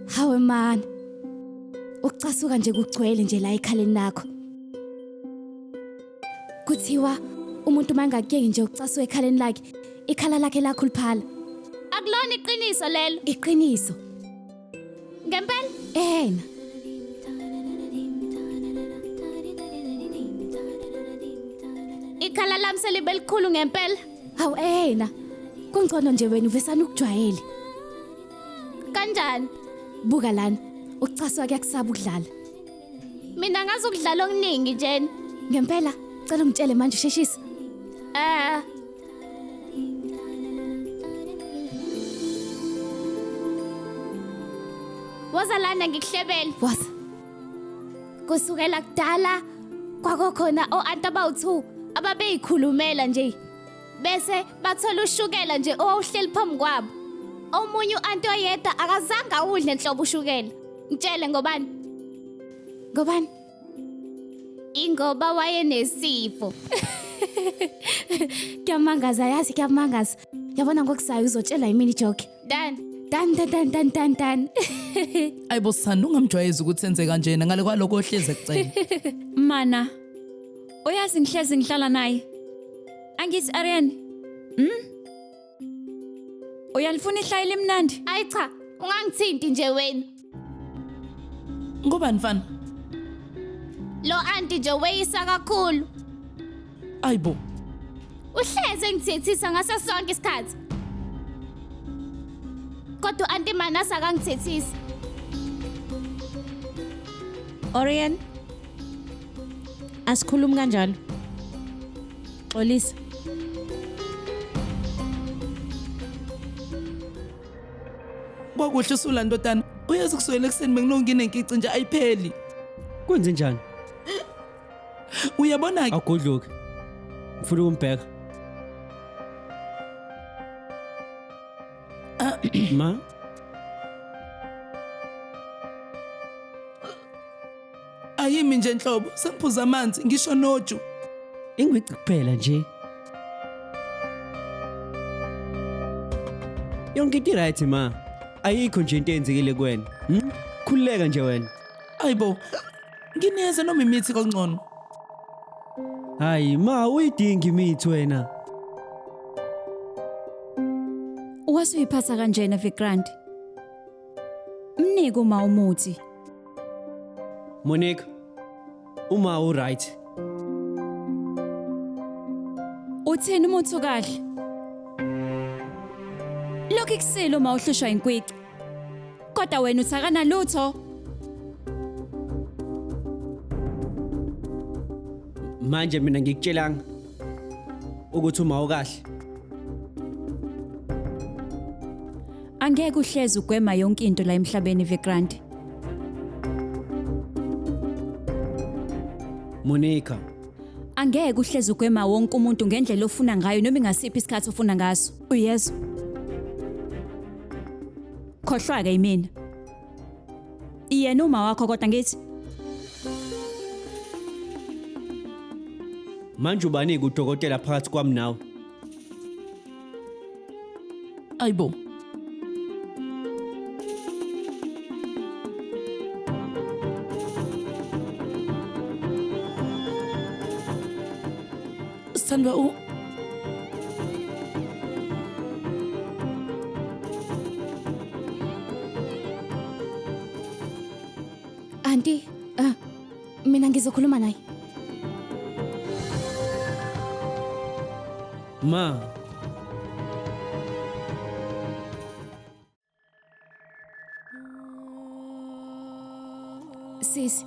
Hawe man. Ukucasuka nje kugcwele nje la ekhaleni lakho. Kuthiwa umuntu mangakuyeki nje ukucasuka ekhaleni lakhe, ikhala lakhe lakhuluphala. Akulona iqiniso lelo. Iqiniso. Ngempela? Ehena. Ikhala lami selibe likhulu ngempela. Hawu ehena. Kungcono nje wena uvesana ukujwayele. Kanjani? Buka lana. Ukucaswa kuyakusaba ukudlala. Mina ngazi ukudlala okuningi njena. Ngempela, cela ungitshele manje usheshise. Eh. Woza lana ngikuhlebele. Woza. Kusukela kudala kwakukhona o-anti abawu-2 ababeyikhulumela nje. Bese bathola ushukela nje owawuhleli phambi kwabo. Omunye u-anti oyedwa akazange awudle nhlobo ushukela. Ngitshele ngobani? Ngobani? Ingoba wayenesifo. Kuyamangaza yazi kuyamangaza. Yabona ngokuzayo uzotshela yimini joke. Dan. Dan dan dan dan dan dan. Ayibo Sithando ungamjwayezi ukuthi enze kanjena ngale kwaloko ohleze kucela. Mana. Uyazi ngihlezi ngihlala naye. Angithi Ariane. Uyalifuna ihlaya elimnandi? Ayi cha, ungangithinti nje wena. Ngobani mfana? Lo anti nje weyisa kakhulu. Ayibo. Uhleze engithethisa ngaso sonke isikhathi. Kodwa anti Manasa akangithethisi. Orion. Asikhulumi kanjalo. Xolisa. Kwakuhle usula ndodana. Uyazi kusukela ekuseni benginonginenkici nje ayipheli. Kwenze njani? Uyabona ke Awugudluke. Ngifuna ukumbheka. Ma? Ayimi nje nhlobo sengiphuza amanzi ngisho noju. Ingwici kuphela nje. Yonke into right ma. Ayikho nje into eyenzekile kuwena. Hm? Khululeka nje wena. Ayibo. Nginikeze noma imithi kongcono. Hayi ma uyidinga imithi wena. Wasuyiphatha kanjena Vikrant. Mnike uma umuthi. Monica, uma u right. Uthini umuthi ukahle? Lokhu ikusile uma uhlushwa inkwici. Kodwa wena uthakana lutho. Manje mina ngikutshelanga ukuthi uma ukahle. Angeke uhleze ugwema yonke into la emhlabeni Vikrant. Monica, Angeke uhleze ugwema wonke umuntu ngendlela ofuna ngayo noma ingasiphi isikhathi ofuna ngaso. Uyezwa? Khohlwa ke yimina. Yena uma wakho kodwa ngithi manje ubani udokotela phakathi kwami nawe? Ayibo. Sithandwa u Auntie, mina ngizokhuluma naye. Ma, Sisi,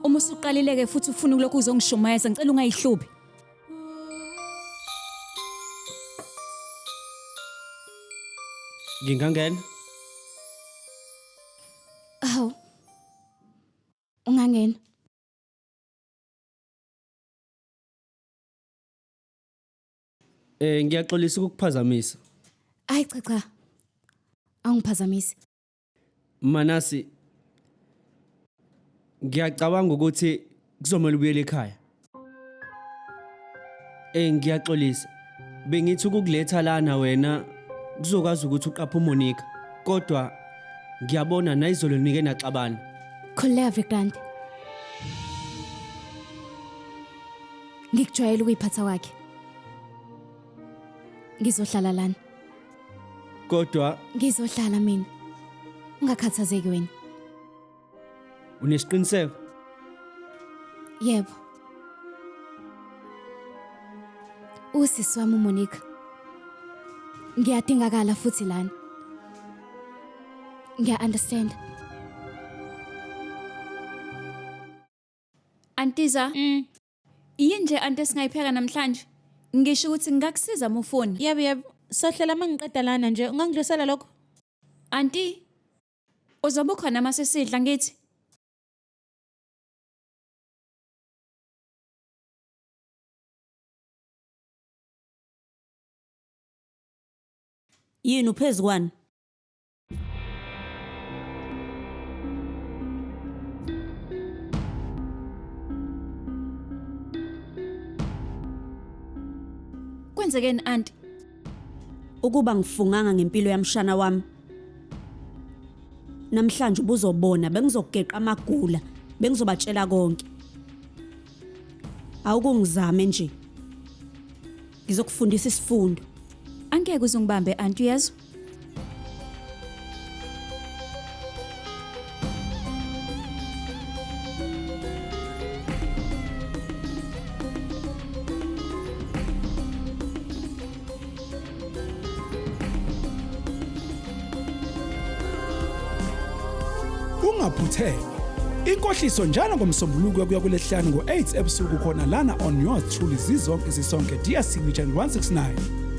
uma usuqalile ke futhi ufuna ukulokhu uzongishumayeza ngicela ungayihlubi. Ngingangena? Hawu. Ungangena. Ngiyaxolisa ukukuphazamisa. Hayi cha cha. Awungiphazamisi. Manasi ngiyacabanga ukuthi kuzomela ubuyele ekhaya. Ngiyaxolisa. Bengithi ukukuletha lana wena kuzokwazi ukuthi uqaphe uMonica. Kodwa ngiyabona nayizolo nike naxabana. Khululeka Vikrant. Ngikujwayele ukuyiphatha kwakhe. Ngizohlala lana. Kodwa Ngizohlala mina. Ungakhathazeki wena. Unesiqiniseko? Yebo. Usisi wami uMonica. Ngiyadingakala futhi lana. Ngiya understand. Antiza. Yini nje anti esingayipheka namhlanje? Ngisho ukuthi ngingakusiza uma ufuna. Yebo yebo, sohlela uma ngiqeda lana nje, ungangidlulisela lokho? Anti, uzobe ukhona uma sesidla ngithi? Yini uphezu kwani? Kwenzekeni anti? Ukuba ngifunganga ngempilo yamshana wami. Namhlanje ubuzobona bengizokugeqa amagula, bengizobatshela konke. Awukungizame nje. Ngizokufundisa isifundo. Angeke uzungibambe anti uyezwa? Ungaphuthelwa. Inkohliso njalo ngoMsombuluko kuya kulesihlanu ngo-8 ebusuku khona lana on yours truly zizonke sisonke DStv channel 169.